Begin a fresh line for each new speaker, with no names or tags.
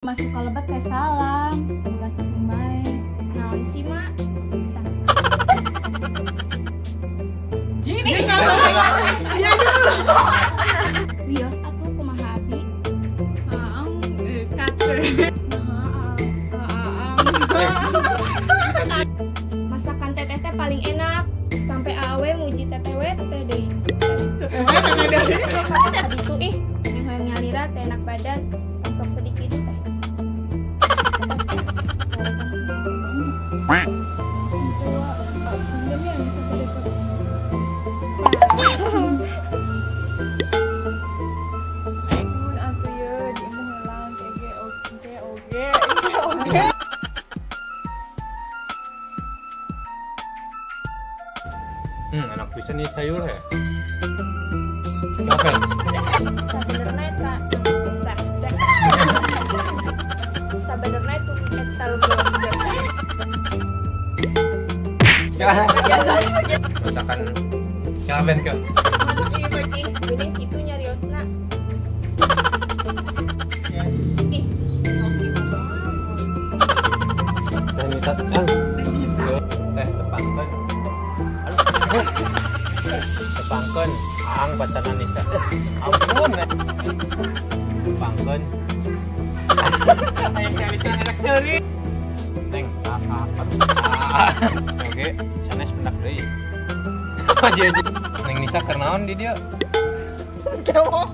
Masuk ka lebet teh salam, ulah cicing bae.
Naon sih, Mak?
Bisa.
Gini. Dia dulu.
Wios atuh kumaha abi?
Aang kate.
Masakan teteh teh paling enak. Sampai awe muji teteh we teh deui. Tadi itu ih, yang hoyong nyalira teh enak badan, sok sedikit teh.
Enak bisa nih sayur ya. Capek.
Sabenerna eta sabenerna itu eta lebih.
Masakan kelaben ke.
Ih, geuning kitu nyariosna. Ih,
teh tepangkeun. Tepangkeun, aang bacana Nisa. Ampun. Tepangkeun. Aya si enak seuri. Neng, oke, sanes pendak deui. Neng Nisa keur naon di dieu?
Kewo.